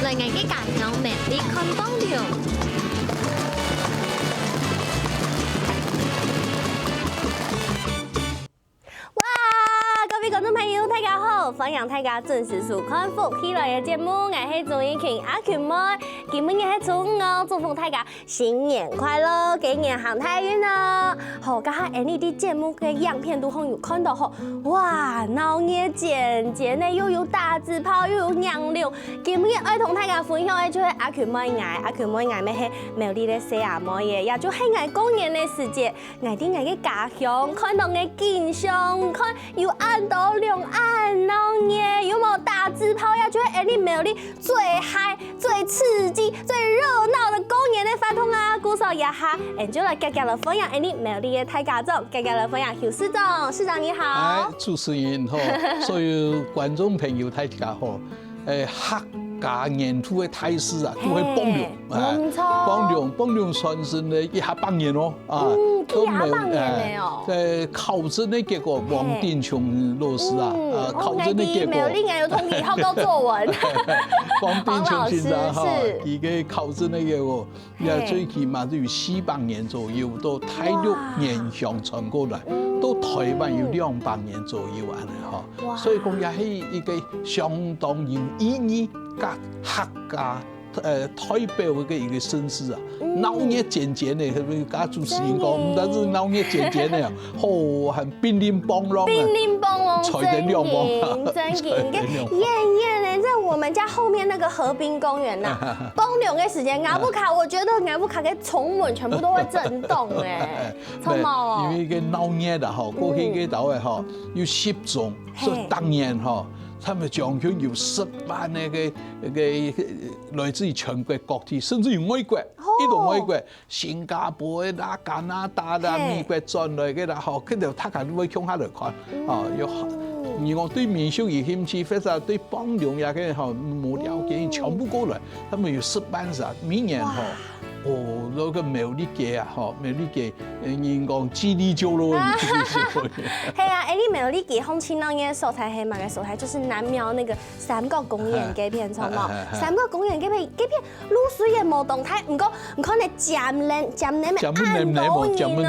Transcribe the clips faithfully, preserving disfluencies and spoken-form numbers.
𠊎个家鄉苗栗看傍龍。哇！各位觀眾朋友，大家好！歡迎大家準時收看《福氣來了》節目，𠊎係主持人阿群妹。今日係初五哦，祝福大家新年快樂，雞年行大運啊！好，剛剛𠊎俚節目个影片肚項有看到吼，哇，鬧熱煎煎呢，又有打紙炮，又有迎龍。今日愛同大家分享个就係阿群妹𠊎，阿群妹𠊎乜係苗栗个細阿妹耶，也就係𠊎過年个時節，𠊎在𠊎个家鄉看到个景象，看有恁多龍恁鬧熱，有無打紙炮呀？就係𠊎俚苗栗最嗨、最刺激、最熱鬧个過年个活動啊！故所這下，𠊎俚就來遽遽來歡迎𠊎俚苗栗个大家長，遽遽來歡迎邱市長。市長你好。哎，主持人好，所有觀眾朋友大家好。哎，客家年度个大事啊，就係傍龍，嘿，哎，無錯。傍龍，傍龍算係呢一下百年哦。 啊，嗯，都無，一下百年了哦。哎，在考證个結果，嘿。黃定瓊老師啊，嗯，啊，考證个結果。哦，𠊎知，苗栗𠊎有同佢合過作文。黃定瓊先生哈，黃老師，是。佢个考證个結果，也，嘿。最起碼都有四百年左右，到大陸，哇。原鄉傳過來，嗯。到台灣有兩百年左右恁樣哈。哇。所以講，也係一個相當有意義，佮客家 呃，代表个一個盛事啊，嗯。鬧熱煎煎个，係毋係？剛主持人講，真个。毋單止鬧熱煎煎个啊，吼，還乒鈴乓啷啊，乒鈴乓啷，踩得了嗎？真个，真个，踩得了嗎？遠遠的，在我們家後面那個河濱公園吶，傍龍个時間，𠊎屋下，我覺得𠊎屋下个窗門全部都會震動哎，著無？因為个鬧熱啦吼，過去个時候吼，有集中，嘿。所以當年吼，他們將近有十萬个个个 來自於全國各地，甚至於外國，哦。一到外國，新加坡个啦、加拿大啦、嘿。美國轉來个啦，吼，佢兜大家都會共下來看，嗯。哦，有，你講對民俗有興趣，或者對傍龍呀个吼，無了解，嗯。全部過來，他們有十萬人，每年吼，哇。哦，那個苗栗个啊，吼，苗栗个，呃，人講嘰哩啾咯，嘰哩啾咯。係啊，哎，你苗栗个風情鬧熱个所在係麼个所在？就是南苗那個 三角公園該片，著無？嘿，嘿，嘿。三角公園該片，該片路雖然無當大，毋過你看該尖輪，尖輪个尖輪恁多人哦，尖輪个，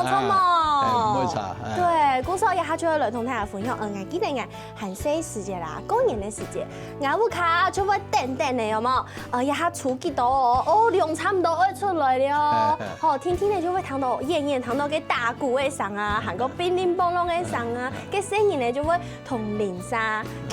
著無？哎，毋會差，哎。對，故所這下就愛來同大家分享，嗯，𠊎記得𠊎還細時節啦，過年个時節，𠊎屋下就會等等个，有無？呃，這下初幾多哦，哦，龍差毋多愛出來了，嘿，嘿。吼，天天呢就會聽到，遠遠聽到該打鼓个聲啊，還過乒鈴乓啷个聲啊，該細人呢就會 同鄰舍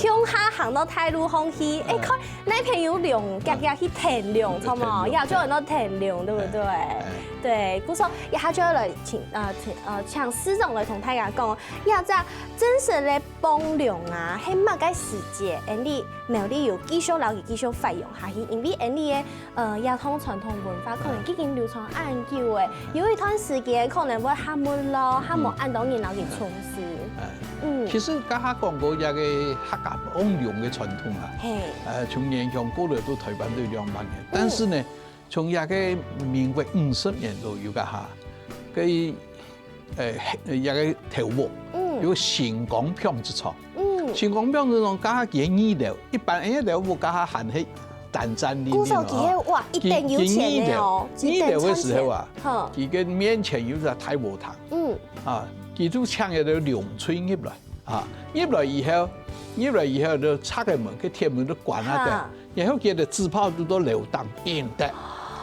共下行到大路項去，哎，看，該片有龍，遽遽去跈龍，著無？也就安到跈龍，對不對？哎，哎。對，故所，這下就愛來請，呃，請，呃，請市長來同大家講，這隻真實个傍龍啊，係麼个時節，𠊎俚苗栗有繼續摎佢繼續發揚下去，因為𠊎俚个 呃，這項傳統文化可能已經流傳恁久了，有一段時間可能會較沒落，較無恁多人摎佢重視。哎，嗯。其實剛剛講過這個客家傍龍个傳統啊，嘿。呃，從原鄉過來到台灣都有兩百年，嗯。但是呢，從這個民國五十年左右該下，該 呃，一個頭屋，嗯。有星光爿子場。嗯。星光爿子場該下佢二樓，一般个樓屋該下還係單棧棧个吼。故所佢个，哇，一等有錢个哦，佢，佢二樓，一等賺錢。二樓个時候啊，哼。佢个面前有隻大禾埕。嗯。啊，佢就請一個龍隊入來，啊，入來以後，入來以後就拆个門，該鐵門就關下來。哈。 然後佢个紙炮就到樓頂印忒，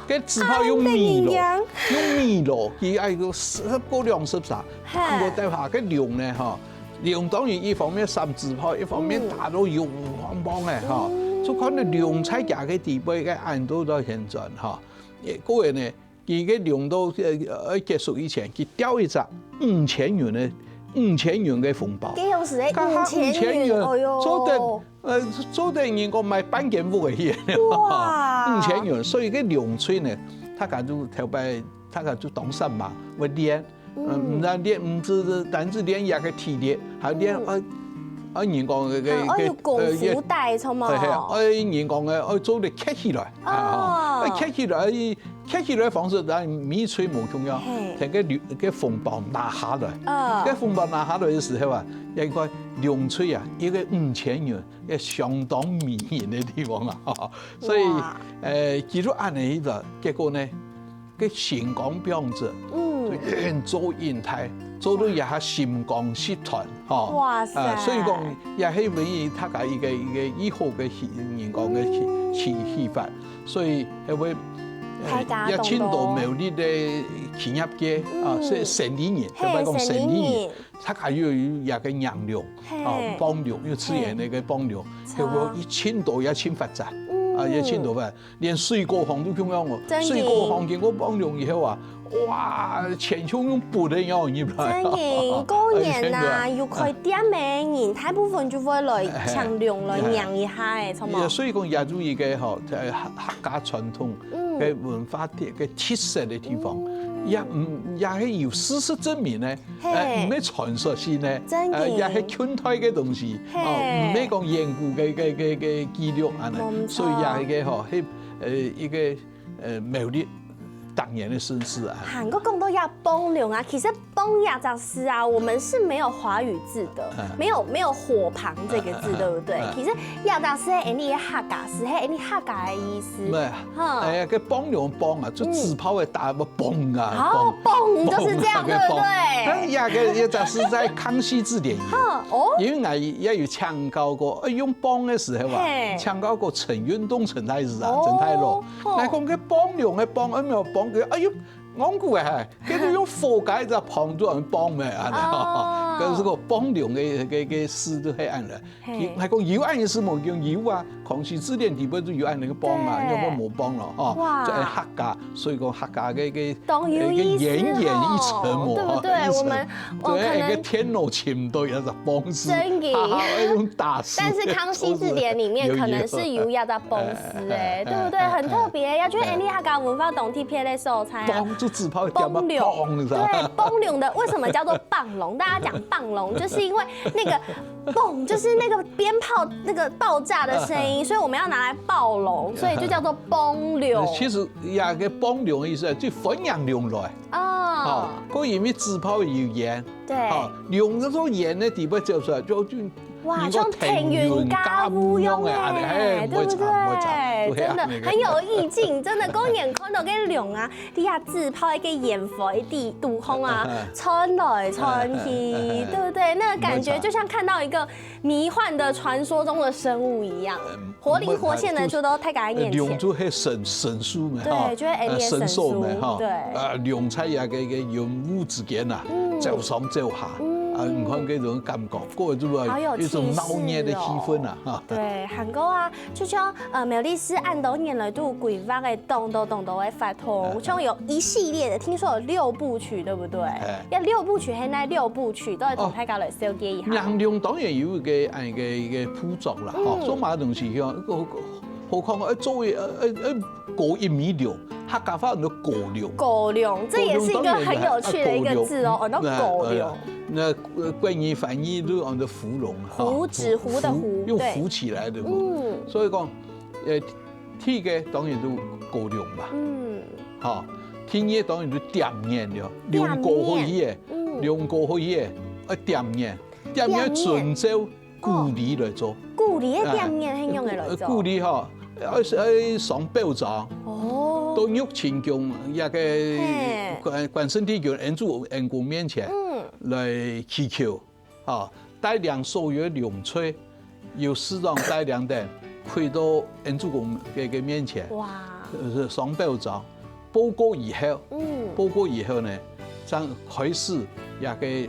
該紙炮用米籮，恁樣。用米籮，佢愛有十過兩十儕，嘿。放過底下，該龍呢，吼，龍當然一方面閃紙炮，一方面打到油乎乎茫茫个，吼，嗯。就看到龍在佢个底背，該恁多到現在，吼。也，過後呢， 佢个龍到，呃，呃，結束以前，佢掉一隻五千元个，五千元个紅包。該當時个該下五千元，五千元，哎喲。做得，呃，做得人講買半間屋个去。哇。五千元，所以該龍隊呢，大家就頭擺，大家就當煞猛，會練，嗯，嗯。毋單練，毋止單止練佢个體力，還練，嗯。呃，愛人講个个个，啊，愛有功夫帶，呃，也，著無？係，係，愛人講个，愛做得剋起來，啊，哦。愛剋起來，剋起來个方式，但每一喙無共樣，嘿。等个流，个紅包拿下來，啊。个紅包拿下來个時候啊，應該兩喙啊，一個五千元，个相當迷人个地方啊，所以，哇。呃，佢就恁樣一個，結果呢， 个心肝放著，嗯。就越做越大，做到也係心肝實斷，吼。哇塞。啊，所以講，也係為大家一個，一個以後个氣，人講个氣，嗯。氣，氣氛。所以，係會，呃，大家也盡多苗栗个企業界，啊，嗯。係生理人，嘿，特別講生理人，生理人。大家又有一個娘娘，嘿。啊，幫娘，有自然个一個幫娘，著。係會一盡多也盡發展，嗯。啊，也盡多發展。 連水果行都共樣哦，真个。水果行經過幫娘以後啊，哇，錢像用抔个樣入來。真个，過年啊，哎，真个。有開店个人，大部分就會來請娘來娘一下个，著無？也所以講，也有一個吼，在客，客家傳統个文化个，个特色个地方，嗯。也，嗯，也係有事實證明呢， 嘿。呃，毋係傳說性个，真个。呃，也係近代个東西，嘿。哦，毋係講遠古个，个，个，个記錄恁樣，無錯。所以也係个吼，係，呃，一個，呃，苗栗當年个盛事啊。哈，你講到這幫娘啊，其實幫這隻字啊，我們是沒有華語字的，嗯。沒有，沒有火旁這個字，嗯，嗯，對不對？嗯，嗯。其實這隻字係恁樣个客家字，係恁樣客家个意思。對。 哈。哎呀，个幫娘幫啊，就紙炮个打个幫啊，好，幫，幫就是這樣，幫，對不對？但是也个，也只是在康熙字典有。哈，哦。因為𠊎也有請教過，呃，用幫个時候啊，嘿。請教過陳運棟陳太師啊，哦，陳太老。哦。來講个幫娘个幫，呃，沒有幫个，哎喲，戇牯哎，這個用火該隻旁就很幫咩，啊，哦。可是个幫娘个，个，个字都係恁樣。 嘿。佢還講有恁樣字無？講有啊，康熙字典底背就有恁樣个幫啊，對。有無無幫咯？哦，哇。就係客家，所以講客家个，个，當有意思哦。个源遠一層哦，對不對？一層。我們，我可能，對，个天羅尋到一隻幫字，真的。哈哈，那種打字。但是康熙字典裡面可能是有一隻幫字，哎，哎，哎，對不對？哎，很特別，哎，要去恁樣客家文化當特別个所在啊。幫就紙炮點啊，幫了。幫是吧？對，幫了的，為什麼叫做幫攏？大家講幫攏，就是因為那個 嘣，就是那個鞭炮那個爆炸的聲音，所以我們要拿來爆龍，所以就叫做崩龍。其實也个幫娘个意思啊，就歡迎娘來。哦。好，故因為紙炮有煙，對。好，龍个時候煙个底背走出來，就，就哇，像騰雲駕霧樣欸，哎，對不對？真的很有意境，真的，過年看到个龍啊， 底下紙炮一個煙火一地肚空啊，穿來穿去，對不對？那個感覺就像看到一個迷幻的傳說中的生物一樣，活靈活現的就都在大家眼前。龍就係神，神獸嘛，對，哈，就係恁樣个神獸嘛，哈，對。啊，龍在該个，个雲霧之間啊，走上走下，啊，你看這種感覺，過就會有一種鬧熱的氣氛啊，哈。對，還過啊， 就像，呃，苗栗市恁多年來都有規劃个當多當多个活動，像有一系列的，聽說有六部曲，對不對？哎。該六部曲，現在六部曲，都來同大家來紹介一下。哦，娘娘當然有一個，哎，一個，一個步驟啦，吼，嗯。做麼个東西，吼，好，好看，呃，做一，呃，呃，呃，過一米六，客家話叫過龍。過龍，這也是一個很有趣的一個字哦，啊，過龍。哦，那過龍。那，呃，國語翻譯就叫做扶龍。 扶，紙糊的糊，扶，又扶起來的扶。對。嗯。所以講，呃，第一個當然就過龍嘛。嗯。吼，第二個當然就點燃了，點燃。龍過火去个，嗯。龍過火去个，愛點燃，點燃，點燃。遵照古禮來做。古禮个點燃係仰般來做？呃，古禮吼，愛，愛上表灶。哦。到玉清宮，該个，嘿。關，關聖帝君、恩主、恩公面前，嗯。來祈求。 吼，帶領所有个龍隊，由市長帶領等，跪到恩主公个，个面前，哇。呃，上表灶，報告以後，嗯。報告以後呢，正開始該个，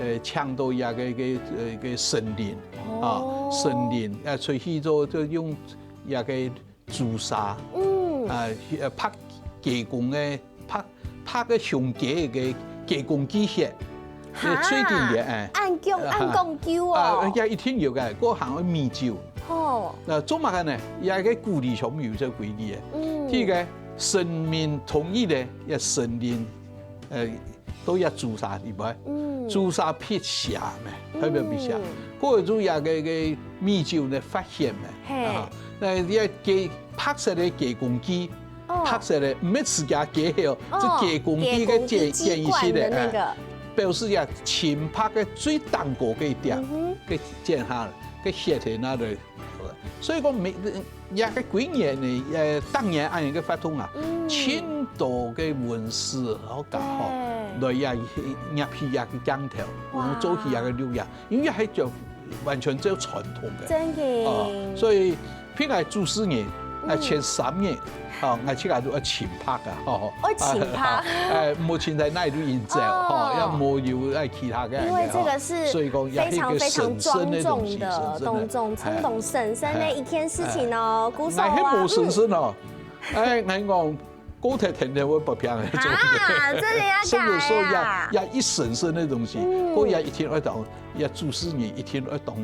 呃，請到該个，个，呃，个神靈，哦。啊，神靈，呃，出去做，就用該个 朱砂，嗯。啊，呃，拍雞公个，拍，拍个雄雞个雞公雞血，哈，最經典，哎。恁講，啊，恁講究哦。啊，也一定有个，過還有米酒。哦。那做麼个呢？也个古禮上有這規矩个。嗯。第一個，神明同意个，也神靈，呃， 都愛朱砂，對不對？嗯。朱砂辟邪嘛，代表辟邪。嗯。過後就這个个米酒呢發莧呢，嘿。啊，該這个白色个雞公雞，哦。白色个，毋係自家雞哦，哦，係雞公雞个雞公雞雞雞一息个，罐的那個。哎，表示這清白个最頂高个一點，嗯哼。个剪下來，个血在那裡。所以講每，這个歸年呢，呃，當年恁樣个活動啊，嗯。盡多个文史好搞好，對。來呀，入去這个鏡頭，哇。做起這个錄影。 因為還就完全只有傳統个。真个。哦，所以譬如𠊎主持人，嗯。𠊎前三日，哦，𠊎自家都愛清白啊，吼。愛清白。啊，哎，無清在哪裡都引走，哦。吼，也無有愛其他个。因為這個是所以講，也係一個非常非常神聖个東西，莊重的，神聖个，莊重，哎，莊重神聖个一件事情哦，哎，鼓手啊，哎，還無神聖哦。嗯。哎，𠊎講， 過忒天天會發病个，啊，真个要改啊。所以有時候也，也一神聖个東西，嗯。過也一定愛當，也主持人一定愛當，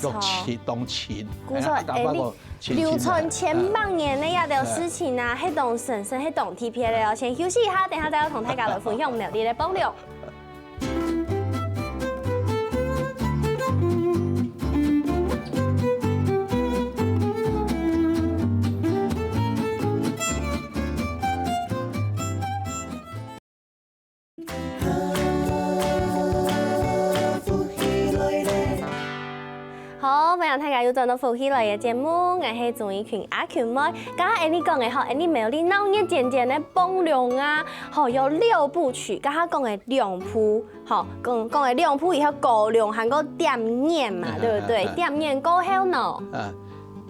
要親，當親。鼓手，哎，哎，你講親親的，流傳千百年个這條事情啊，哎。係當神聖，係當特別个哦。先休息一下，等下再要同大家來分享苗栗个枋寮。 好，歡迎大家又轉到福氣來了節目，𠊎係鍾怡群阿群妹。剛剛Annie講个吼，Annie苗栗鬧熱煎煎个枋寮啊，吼，有六部曲，剛剛講个兩部，吼，講，講个兩部以後，高粱還過點燃嘛，嗯，對不對？嗯，嗯。點燃過後呢？啊，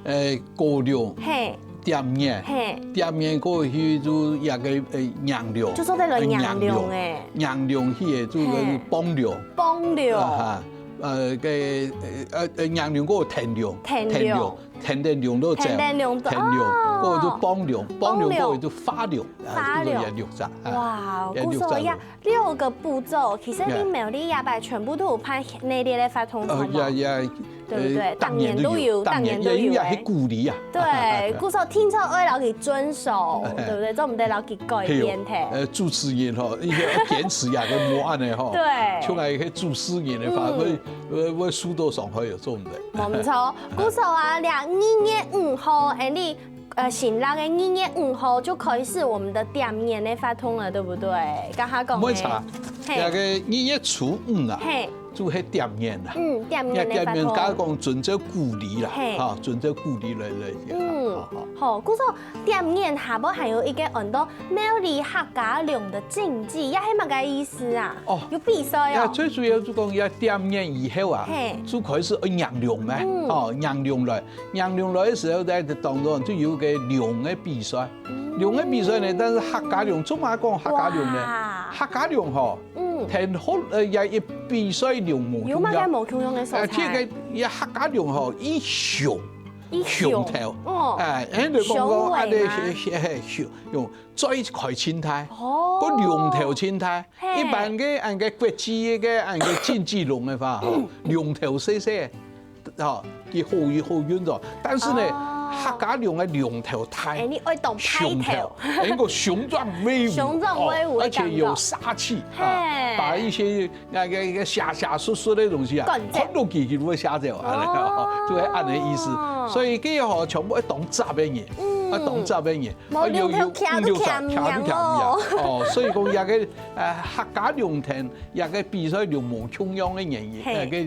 誒，高粱，嘿。點燃，嘿。點燃過去就這个，誒，燃料，就做得來燃料誒。燃料去个，就係，嘿。枋寮。枋寮。啊哈。 呃，个，呃，呃，呃，燃料个電量，電量。電量，電電量都走，電電量都，電量，哦。个就枋量，枋量个就花量，啊，花量。就有六隻，啊，哇，有六隻。故所呀，六个步驟，其實你苗栗這擺全部都有辦系列个活動，呃，好嗎？呀，呀，對不對？呃，當年都有，當年都有，當年都有，因為也係鼓勵啊。對，故所聽說愛摎佢遵守，對不對？做毋得摎佢改變忒。係哦，呃，主持人吼，一定要堅持呀，跟無恁呢吼。對。像𠊎个主持人个話，嗯。會 會，會受到傷害，有做毋得。無錯，故所啊，這二月五號，誒，你，呃，新曆个二月五號就開始我們的點燃个活動了，對不對？剛剛講个。毋會差，嘿。這个二月初五啊，嘿。就係點燃啦。嗯，點燃个活動。該點燃，剛剛講遵照古禮啦，嘿。哈，遵照古禮來，來，嗯，哈，哈。好，故所 點燃下背還有一個安到苗栗客家龍的競技，這係麼个意思啊？哦，有比賽哦。呀，最主要就講，這點燃以後啊，嘿。就開始愛燃龍咩？嗯。哦，燃龍來，燃龍來个時候，在當中就有個龍个比賽。嗯。龍个比賽呢，但是客家龍，做麼个講客家龍呢？哇。客家龍吼，嗯。同好，呃，這一比賽龍無共樣。有麼个無共樣个所在？呃，這个，這客家龍吼，以雄 一雄，雄頭。哦。哎，人就講講，雄偉嘛。啊，你，雄，雄，雄，嘴開盡大，哦。个龍頭盡大。嘿。一般个，恁个國際个，恁个競技龍个話，吼，龍頭細細，吼，佢好運，好運著。但是呢，哦。客家龍个龍頭大，哎，你愛當派頭。雄頭，哎，个雄壯威武，雄壯威武的感覺。哦，而且有殺氣，啊，嘿。把一些 該个，該个邪邪術術个東西啊，趕走。看落去就會嚇走啊，哦。就會恁个意思。所以該吼全部愛當紮个人，嗯。愛當紮个人，無龍頭徛都徛毋贏哦。徛都徛毋贏。哦，所以講這个，呃，客家龍騰，這个比賽龍無共樣个原因，嘿。呃，个，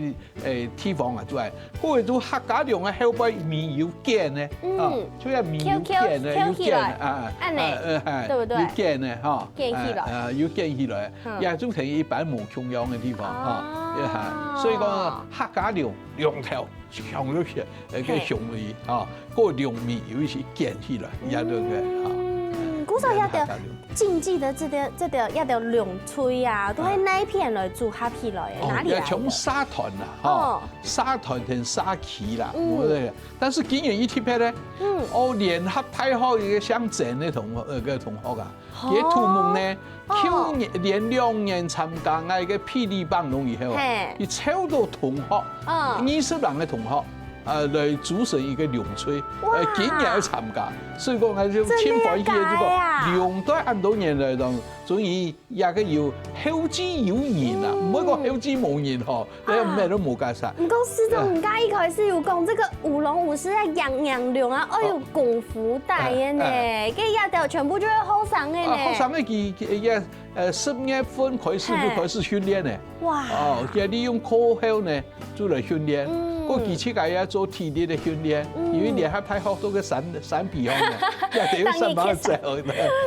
呃，地方啊，就係，个就客家龍个後背尾有捲个，嗯。啊，就係尾有捲个，翹，翹，有捲个，翹起來。啊，恁呢，啊，呃，哎，對不對？有捲个，哈，捲起來。啊，啊，有捲起來。 嗯。也就同一般無共樣个地方，哈，哦。也哈，所以講客家龍，龍頭雄一些，呃，个雄尾，哈，个龍尾有一些捲起來，也對不對？哈。嗯，故所這條客家龍。競技的這條，這條，這條龍錘啊，都係哪一片來組合起來的？哦，哪裡來的？也從社團啦，哈，哦。社團同社區啦，嗯。對不對？但是今年一特別呢，嗯。哦，聯合大學一個鄉鎮个同學，呃，个同學啊， 哦。佢个圖目呢，哦。舊年，連兩年參加𠊎个霹靂枋龍以後啊，嘿。佢湊到同學，嗯。二十人个同學，呃，來組成一個龍隊，呃，今年愛參加，所以講還係盡歡喜个，就講龍隊恁多年來，當中意也个有後繼有人啊，毋會講後繼無人吼，哎，毋係都無解散。毋過師兄，你剛一開始有講這個舞龍舞獅在養養龍啊，哦，有功夫帶个呢，這一兜全部就係後生个呢。啊，後生个佢佢也，呃，十月份開始就開始訓練呢。哇！哦，佢利用課後呢， 就來訓練。嗯。過佢自家也做體力个訓練，嗯。因為聯合大學都个山山皮項个，也得有山包走个，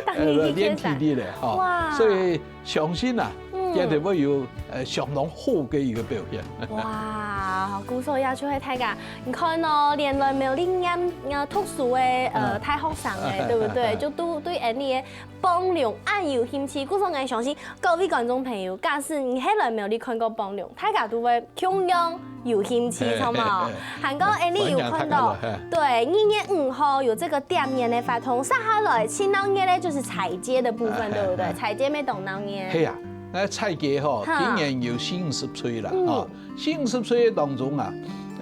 當然去山，當然去練體力个吼。哇。所以相信啊，嗯。一定會有呃相當好个一個表現。哇，故所也就係大家，你看哦，連來苗栗念呃讀書个呃大學生个，對不對？就都對𠊎俚个 放龍恁有興趣，故所𠊎相信各位觀眾朋友，假使你係來苗栗看過放龍，大家都會共樣有興趣，著無？還過𠊎俚有看到，對，二月五號有這個店面个活動，接下來盡鬧熱个就係踩街个部分，對不對？踩街乜當鬧熱。係啊，該踩街吼，今年有四五十隊啦，吼。 四五十隊个當中啊，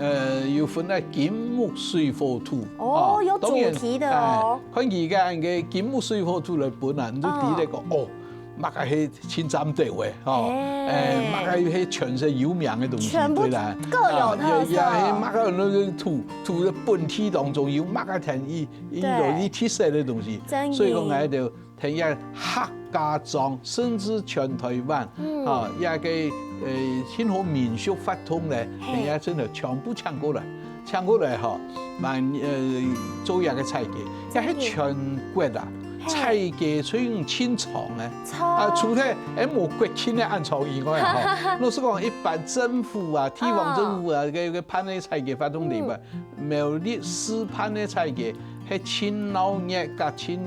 呃，有分个金木水火土。哦，有主題个哦。看佢个个金木水火土來分啊，你就知得講，哦，麼个係盡讚頭个，吼，哎，麼个係全省有名个東西，全部對啦，各有特色。啊，也也係麼个那個土土个本地當中有麼个特異，一有特色个東西，所以講，𠊎就 同樣客家庄，甚至全台灣，啊，這個呃，任何民俗活動呢，同樣真个全部請過來，請過來吼，來呃做這個踩街，這係全國啊，踩街雖然盡長呢，啊，除忒誒無國慶个恁長以外吼，老實講，一般政府啊，地方政府啊，該該辦个踩街活動裡背，苗栗市辦个踩街， 係盡鬧熱，佮盡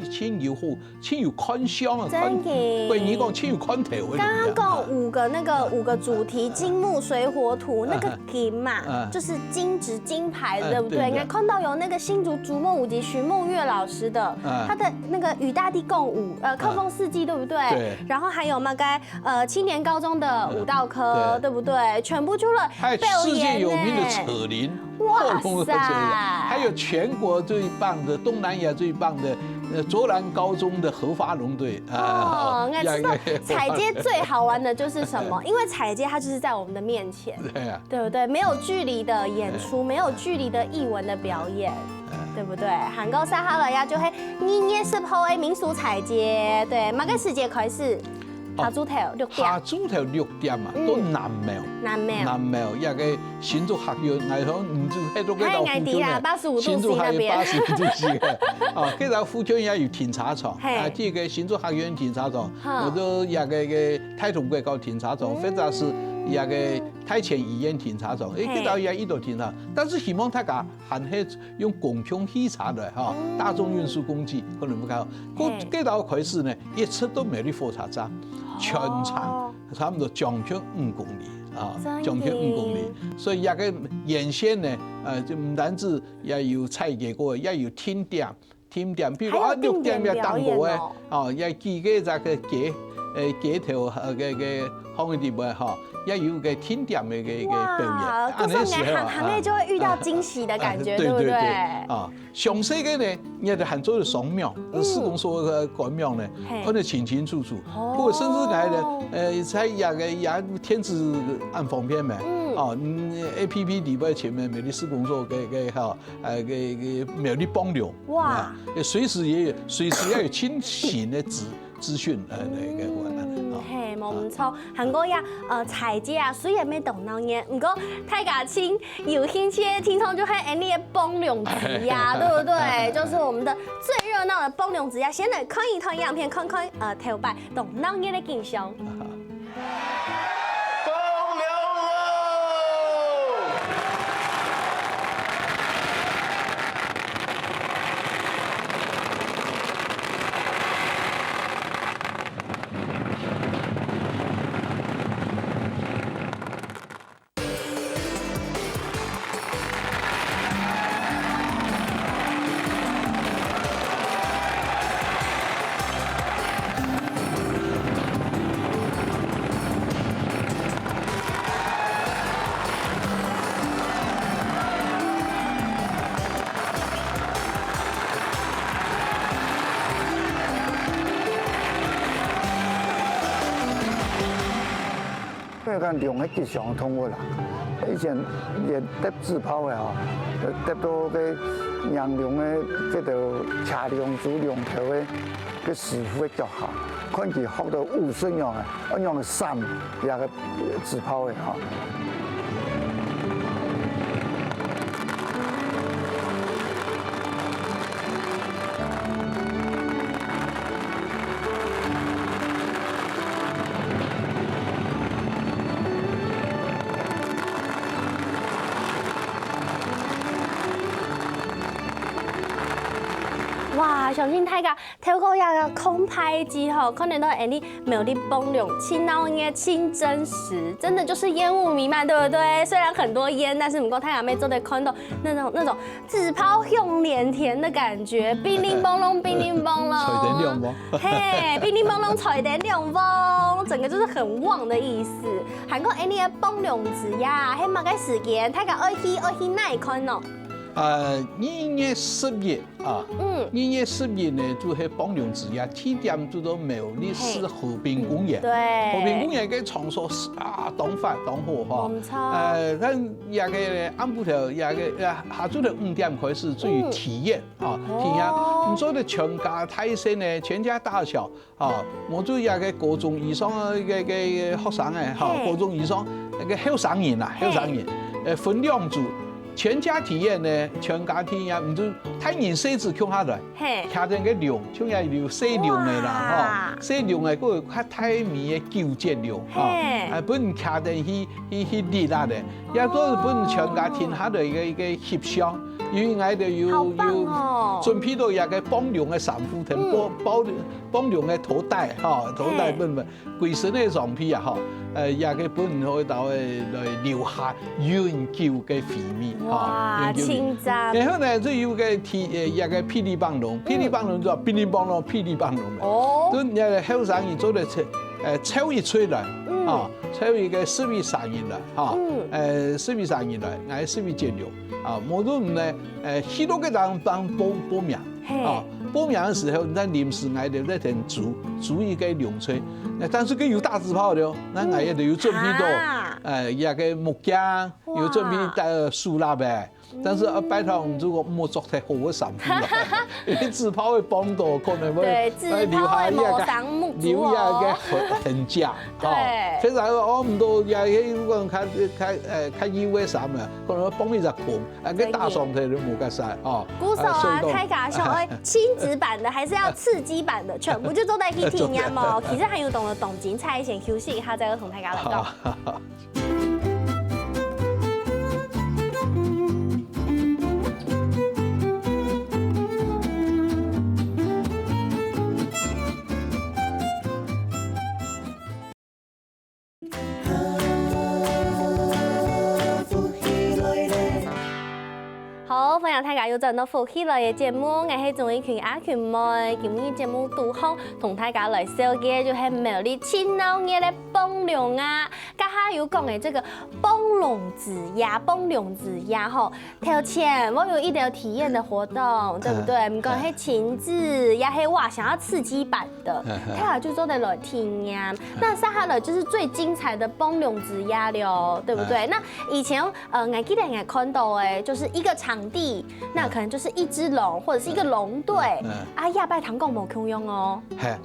盡有好，盡有看相啊，看，真个。國語講盡有看頭个。剛剛講五個那個五個主題，金木水火土，那個金嘛，就是金質金牌，對不對？你看到有那個新竹竹夢舞集徐夢月老師的，他的那個與大地共舞，呃，靠風四季，對不對？對。然後還有嘛，該呃青年高中的舞蹈科，對不對？全部出了，還有世界有名的扯鈴。 哇塞！還有全國最棒的、東南亞最棒的，呃，卓蘭高中的荷花龍隊啊。哦，𠊎知道踩街最好玩的就是什麼，因為踩街它就是在我們的面前，對啊，對不對？沒有距離的演出，沒有距離的藝文的表演，對不對？還過接下來呀，就係二月十號个民俗踩街，對，麼个時節開始？ 下晝頭六點。下晝頭六點啊，到南廟。南廟。南廟，這個新竹學院，𠊎講，你就係到該兜附近个，新竹學院八十五度C那邊。啊，該兜附近也有停車場，啊，這個新竹學院停車場，或者這個个大同國校停車場，或者係這個大前醫院停車場，誒，該兜也有一兜停車場，但是希望大家 還係用公共汽車來吼，大眾運輸工具可能會較好。該該兜開始呢，一直到苗栗火車站，全長差不多將近五公里啊，將近五公里。所以這個沿線呢，呃，就毋單止也有踩街過，也有定點，定點，比如講啊，六點也當過誒，哦，也幾個這個街，誒，街頭呃，該該項个地方吼，也有個定點个个个表演。哇，故所𠊎行行个就會遇到驚喜的感覺，對不對？啊， 詳細个呢，你還做得上網，呃，市公所个官網呢，看得清清楚楚。不過甚至𠊎呢，呃，在這個也電子恁方便咩？哦，嗯，A P P裡背前面苗栗市公所个个吼，呃，个个苗栗放龍，哇，隨時也有，隨時也有最新个資資訊，呃，那個，嗯，係，無毋著。還過呀，呃，踩街啊，雖然無當鬧熱，毋過大家盡有興趣个聽眾就係𠊎俚个放龍節呀，對不對？就是我們的最熱鬧的放龍節呀，先來看一段影片，看看，呃，頭擺當鬧熱个景象。看龍个吉祥个動物啦，以前也擲紙炮个吼，擲到个迎龍个這兜車龍、豬龍頭个，个師傅个腳下，看佢學到武術樣个，恁樣閃這个紙炮个吼。 哇，相信大家透過這个空拍機吼，看得到𠊎俚苗栗枋寮盡鬧熱、盡真實，真的就是煙霧瀰漫，對不對？雖然很多煙，但是毋過大家乜做得看到那種，那種紙炮響連天的感覺，乒鈴乓啷，乒鈴乓啷。彩電亮光。嘿，乒鈴乓啷，彩電亮光，整個就是很旺的意思。還過，𠊎俚个枋寮之夜，係麼个時間？大家愛去，愛去哪看呢？呃，二月十一啊，嗯。二月十一呢，就係枋寮之夜，地點就在苗栗市河濱公園。嘿。對。河濱公園个場所係啊，當闊當好哈。無錯。呃，但 這个暗晡頭，這个下晝頭五點開始做體驗啊，體驗。你做得全家大細呢，全家大小啊，無就這个高中以上个个學生欸，哈，高中以上个後生人啊，後生人，呃，分兩組，全家體驗呢，全家體驗，毋就大人細子共下來，騎等个龍，像這有細龍个啦，哈，細龍个，還有較大尾个九節龍，哈，啊，分人騎等去去去歷啊咧。 也做分全家停下來一个一个翕相，因為𠊎兜有有準備到這个枋寮个衫褲，同包包枋寮个頭帶哈，頭帶分分，歸身个裝備啊哈，呃，這个分人會到來留下永久个回味哈，哇，永久回味。然後呢，就有个提呃這个霹靂枋寮，霹靂枋寮就乒鈴乓啷霹靂枋寮个，哦，就這个後生人做得抽呃抽一出來啊，抽一个十位生日來。 哈，呃，十位生日來，𠊎十位節六啊，無論呢，呃，去到該地方報報名啊，報名个時候，你再臨時𠊎兜再同租租一个龍車，呃，但是佢有打紙炮个哦，該𠊎兜有準備到，呃，這个木屐，有準備到手蠟个，但是啊，拜託，如果莫著忒好个衫褲啦，因為紙炮會放到，可能會對，紙炮會留下一个留下一个痕跡。 哦，對，非常哦，毋過也也有講較較呃較幼个衫啊，可能會放一隻孔，啊，个打上去就無个晒哦。故所啊，大家想愛親子版的還是要刺激版的，全部就做得去體驗哦。其實還有當多當精彩，先休息一下，再同大家來講。 好，歡迎大家又轉到福氣來个節目，𠊎係鍾意群阿群妹。今日節目肚項同大家來紹介个就係苗栗盡鬧熱个枋寮啊，頭下有講个這个枋寮之夜，枋寮之夜吼， 頭前會有一兜體驗个活動，對不對？毋管係親子，也係話想愛刺激版个，大家就做得來體驗。那接下來就是最精彩个枋寮之夜了，對不對？那以前呃，𠊎記得𠊎看到个，就是一個場地，那可能就是一隻龍或者是一個龍隊，啊，這擺聽講無共樣哦。係，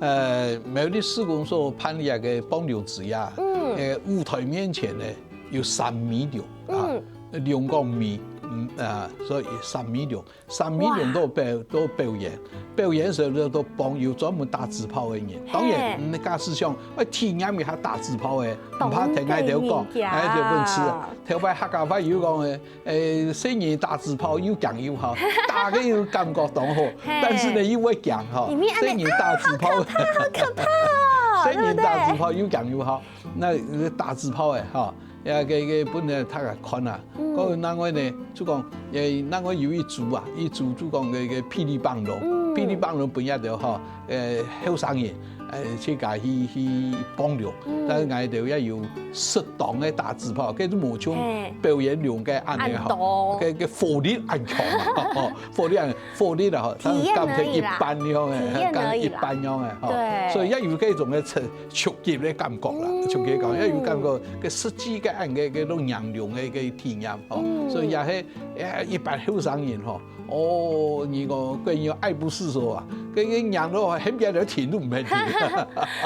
呃，苗栗市公所辦个枋寮之夜，呃，舞台面前呢， 有三尾龍啊，龍个尾，嗯啊，所以三尾龍，三尾龍都表都表演，表演時候都幫有專門打紙炮个人。當然，嗯，假使想愛體驗一下打紙炮个，毋怕聽𠊎兜講，哎，就分試啊。頭擺客家話有講个，誒，細人打紙炮又驚又好，打个又感覺當好，但是呢又會驚哈，細人打紙炮，好可怕，好可怕哦，細人打紙炮又驚又好。 那打紙炮个哈，也个个分人大家看啊。嗯。過另外呢，就講，誒，另外有一組啊，一組就講个个霹靂枋寮，嗯，霹靂枋寮分一條哈，誒，後生人，呃，自家去，去放龍，嗯。但係𠊎兜也有適當个打紙炮，該就無像嘿。表演龍个恁樣吼，恁多。該，該火力恁強啊，吼，火力恁，火力啊，吼，體驗而已啦。感覺一般樣个，體驗而已啦。感覺一般樣个，吼。對。所以也有該種个衝，衝擊个感覺啦，嗯。衝擊感，也有感覺个實際个恁个，該種贏龍个个體驗，吼。嗯。所以也係，也一般後生人吼， 哦，你講，个人愛不釋手啊，个人贏到，後邊就停都毋肯停。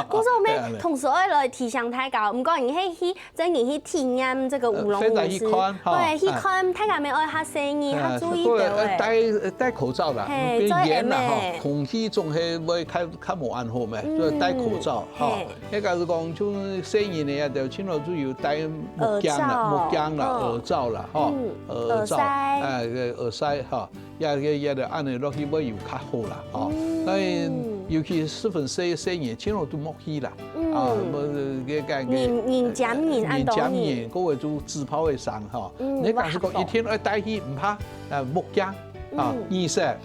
故所，𠊎對啊，對。同時愛來提醒大家，毋過你係去，真正去體驗這個舞龍舞獅，呃，非常去看，吼，對，去看，哎。大家乜愛較細膩，哎，較注意个，不過，呃，欸。戴，戴口罩啦，嘿，變遠啦，吼，做M欸。空氣總係會較，較無恁好咩，嗯，所以戴口罩，吼。嘿。 該假使講，像細人仔啊，就盡量就有戴目鏡啦，耳罩，目鏡啦，嗯。耳罩啦，吼，嗯，耳罩，耳塞。哎，耳塞，吼，也，也，也就恁樣落去會有較好啦，吼。嗯。當然，尤其十分細，細人，盡量都莫去啦。嗯。啊，無，該，該，該，人，人尖人，恁多人。人尖人，該位就紙炮會傷，吼。嗯，你假使講一定愛戴去，毋怕，呃，目鏡，啊，嗯。耳塞，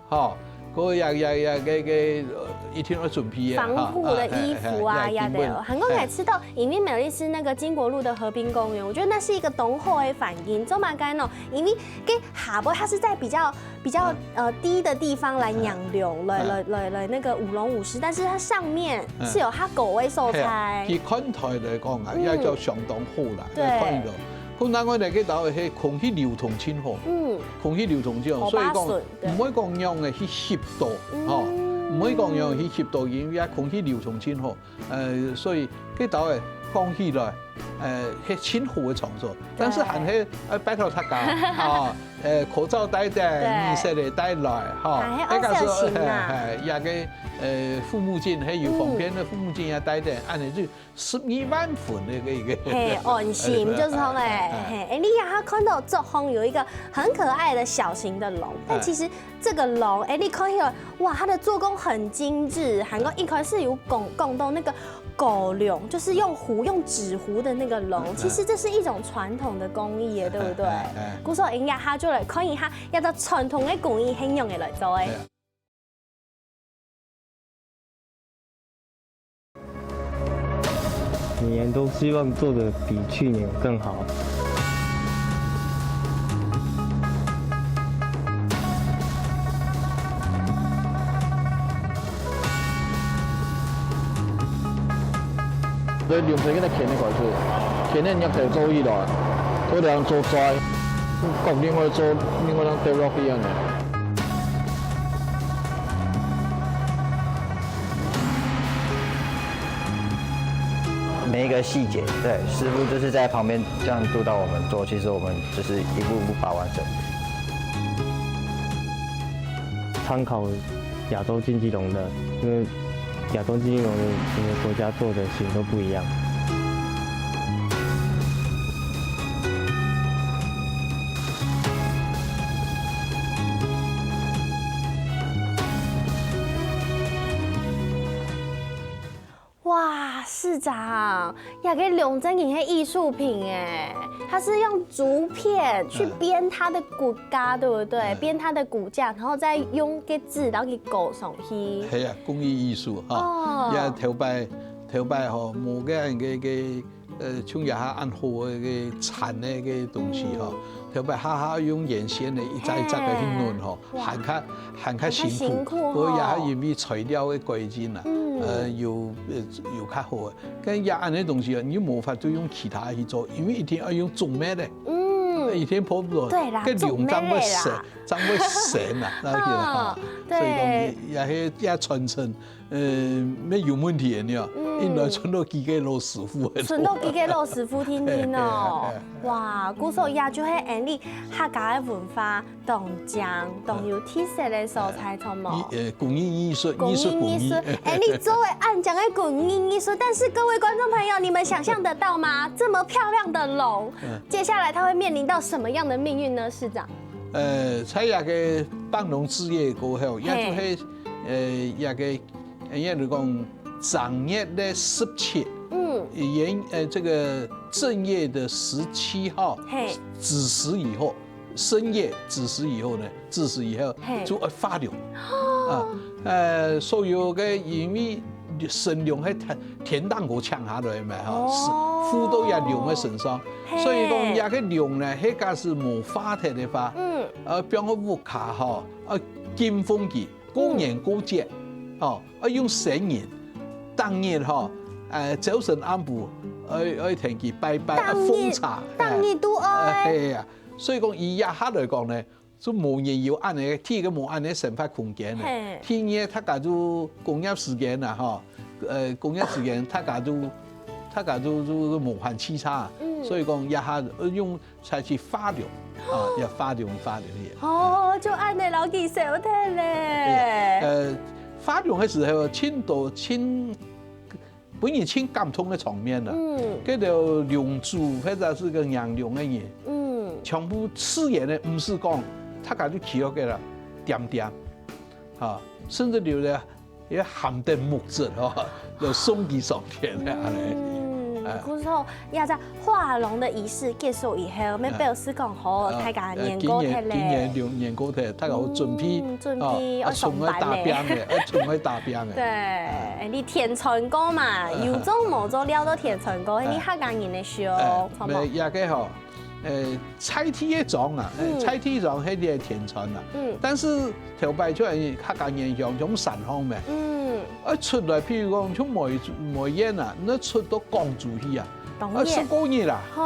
吼，該也，也，也，該，該，呃，一定愛準備个，防護的衣服啊，哈，啊，嘿，嘿，嘿，也得哦。也基本，還過𠊎知道，嘿。因為苗栗市那個經國路的河濱公園，我覺得那是一個當好的環境。做麼个呢？因為該下背它是在比較，比較，嗯。呃，低的地方來養龍，嗯。來，嗯。來，來，來那個舞龍舞獅，但是它上面是有它高个所在。嗯。嘿啊，佢看台來講啊，嗯。也叫相當好啦，對。也看到。可能𠊎來該搭係空氣流通真好。嗯。空氣流通真好，所以講，歐巴桑。 對。毋會講樣个去吸到，嗯。吼，毋會講樣去吸到，因為啊空氣流通真好，呃，所以該兜个講起來，呃，係真好个場所。對。但是還係，呃，拜託大家，吼，呃，口罩戴等，對。耳塞仔戴來，吼，還係愛小心啊。該個係，嘿，嘿，也个，呃，護目鏡，還有防騙个護目鏡也戴等，嗯。恁樣就 十二萬分个該個。嘿，安心，就是講欸，哎，哎，嘿，哎，你也還看到桌項有一個很可愛的小型的龍，但其實這個龍，哎，你看起來，哇，它的做工很精緻，還過一開始有講，講到那個古龍，就是用壺，用紙壺的那個龍，嗯，嗯。其實這是一種傳統的工藝耶，對不對？嗯，嗯，嗯。故所，𠊎也還就來看一下，這傳統的工藝係仰仔來做个。對啊。 每年都希望做得比去年更好。所以龍獅現在牽个開始，牽个肉體做起來，做兩做出來，各另外做，另外兩掉落去恁樣。 每一個細節，對，師傅就是在旁邊這樣督導我們做，其實我們就是一步一步把它完成。參考亞洲競技龍的，因為亞洲競技龍的每個國家做的型都不一樣。 哇，市長，這個龍真的是藝術品欸，它是用竹片去編它的骨架，嗯。對不對？嗯。編它的骨架，然後再用個紙，然後去勾上去。係啊，工藝藝術哈。哦。也頭擺，頭擺吼，無个个个 呃，像這下恁好个个纏个个東西吼，嗯。頭擺下下用鉛線个一隻一隻个去弄吼，嘿。哇。還較，還較辛苦。還較辛苦吼。不過這下因為材料个改進啦，嗯。呃，有，呃，有較好个。該這恁个東西啊，你無法度用其他去做，因為一定愛用竹篾个。嗯。一定破不了。對啦，該龍正會折，竹篾个啦。正會折啦，那個啦，哦，吼。所以講，對。也，也，也傳承 呃，乜有問題个呢，嗯。應該傳到幾個老師傅个。傳到幾個老師傅定定哦。嘿，嘿，嘿。哇，故所這就係𠊎俚客家个文化當靚、當有特色个所在，著無？呃，工藝藝術，工藝藝術，藝術工藝。𠊎俚做个恁靚个工藝藝術，但是各位觀眾朋友，你們想像得到嗎？這麼漂亮的龍，嗯。接下來它會面臨到什麼樣的命運呢，市長？呃，在這個辦龍之夜過後，也就係，嘿。呃，這個 應該講正月个十七，嗯。元，呃，這個正月的十七號，嘿。子時以後，深夜子時以後呢，子時以後，嘿。就愛發龍。哦。啊，呃，所有个因為神龍係天，天頂高請下來嘛，吼，哦。附到這龍个身上。嘿。所以講，這个龍呢，係假使無化忒个話，嗯。呃，放个屋下吼，呃，敬奉佢，過年過節，嗯。吼，愛用神人，當日吼，呃，朝晨暗晡，愛，愛同佢拜拜，愛奉茶，當日，嘿。當日都愛。呃，係啊，所以講，以這下來講呢， 就無人有恁呢，第一个無恁呢生活空間了。嘿。第二个，大家就工業時間啦，吼，呃，工業時間，大家就，大家就，就，就無閒洎杈，嗯。所以講，這下，呃，用才去化龍，啊，也化龍，化龍也。哦，就恁呢，摎佢燒忒咧。呃，化龍个時候，盡多，盡 分人盡感動个場面啊。嗯。該兜龍主或者係該迎龍个人，嗯。全部自然个，毋使講，大家就企到該啦，恬恬，哈，甚至有个也含等目汁，哈，就送佢上天个，恁呢。嗯，哎。故所，這隻化龍个儀式結束以後，愛表示講，吼，哎。大家年過忒咧。哎，今年，今年龍年過忒，大家有準備，嗯，準備，啊，愛上班咧。愛出外打拚个，愛出外打拚个。對。 哎，你田船歌嘛，嗯。有做無做，尞到田船歌，哎。你客家人个秀，哎，好無？無，這个吼，呃，在地个庄啊，哎，嗯。在地庄係个田船啊。嗯。但是頭擺就係客家原鄉，從山項咩。嗯。啊，出來，譬如講，從梅，梅縣啊，該出到廣州去啊，當然。啊，十過日啦。吼。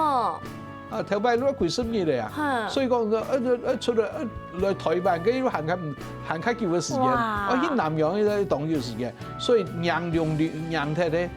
啊，頭擺都幾十日了啊。哈。所以講，呃，呃，呃，出來，呃，來台灣，該又還較，還較久个時間。哇。啊，去南洋，該當久時間。所以迎龍，迎忒个，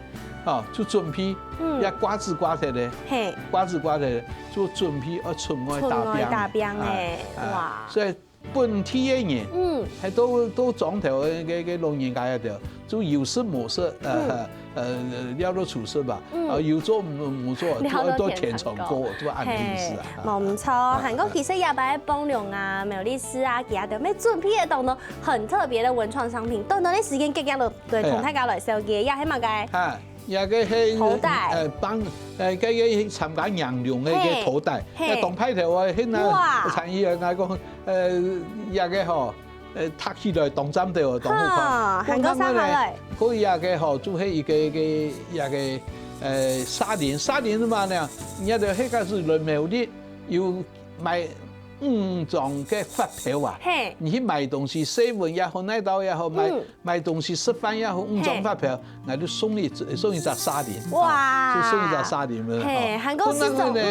啊，就準備，嗯。也瓜子瓜忒个，嘿。瓜子瓜忒个，就準備，呃，出外打拚。出外打拚欸，哎，哎，哇。所以 本地个人，嗯。還都，都庄頭个，个，个老人家該兜，就有食無食，呃，嗯。呃，尞到初十吧，嗯。啊，有做無，無做，尞到就愛到田船過，田船過。就恁个意思啊。嘿，無毋著。啊，還過其實這擺个挷龍啊、苗栗市啊，佢兜乜準備个當多很特別个文創商品，短短个時間，遽遽就，對，哎呀。同大家來紹介，這係麼个？啊， 這个係，頭帶。呃，幫，呃，該个參加迎龍个，嘿，个頭帶，嘿。呃，當派頭啊，現在哇。參與啊，𠊎講，呃，這个吼，呃，䌈起來當讚頭，當好看。哈，還過上下來。可以啊，該吼，就係一个，一个，這个，呃，沙林，沙林係麼个呢？人家就係開始來苗栗有賣五張个發票啊。嘿。你去買東西，seven也好，哪兜也好，買，嗯。 買東西食飯也好，五張發票，嘿。𠊎就送你，送你隻沙林。哇。啊，就送你隻沙林了，嘿，吼。還過四種，可能呢，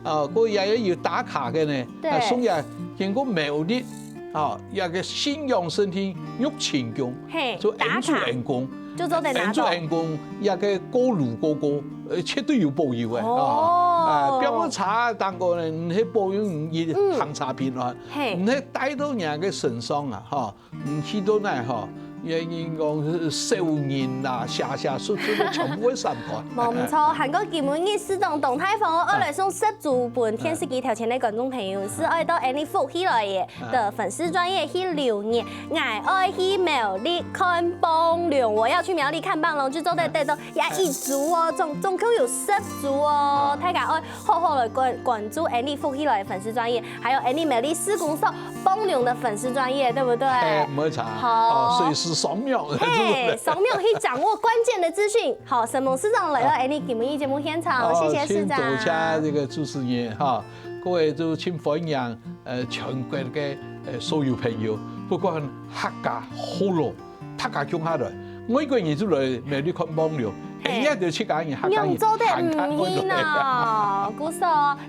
嗯。啊，過也有打卡个呢，對。啊，送也經過苗栗，啊，這个信仰聖地玉清宮，嘿，就恩主恩公，打卡。就做得拿到。恩主恩公，這个過路過過，呃，絕對有保佑个，哦。啊，啊，放个茶當中呢，你係保佑你，嗯。行車平安，嘿。你係帶到人个身上啊，吼。 嗯，去到哪吼，也應講係小人啦，邪邪術術个全部會散開。無毋著，還過今晡日四種當大方哦，啊。愛來送十組分電視機頭前个觀眾朋友，係愛到𠊎俚福氣來了个粉絲專頁去留言，𠊎愛去苗栗看挷龍，我要去苗栗看挷龍，就做得得到這一組哦，總，總共有十組哦，啊。大家愛好好來關，關注𠊎俚福氣來个粉絲專頁。 還有𠊎俚苗栗市公所挷龍个粉絲專頁，對不對？哎，沒錯。好。哦，隨時掃描。嘿，掃描去掌握關鍵的資訊。好，承蒙市長來到，哎。𠊎俚今晡日節目現場，哦，謝謝市長。真多謝這个主持人哈，各位就真歡迎，呃，全國个，呃，所有朋友，不管客家、福佬， 大家共下來，外國人就來苗栗看挷龍，嘿。哎，也就自家人客家人，仰做得毋去呢？還較愛來。故所，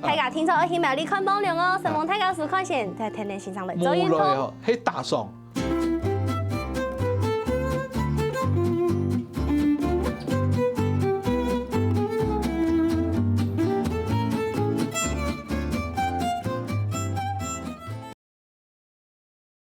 大家聽說愛去苗栗看挷龍哦，承蒙大家收看，先，再天天欣賞來做運動。無來哦，係打爽。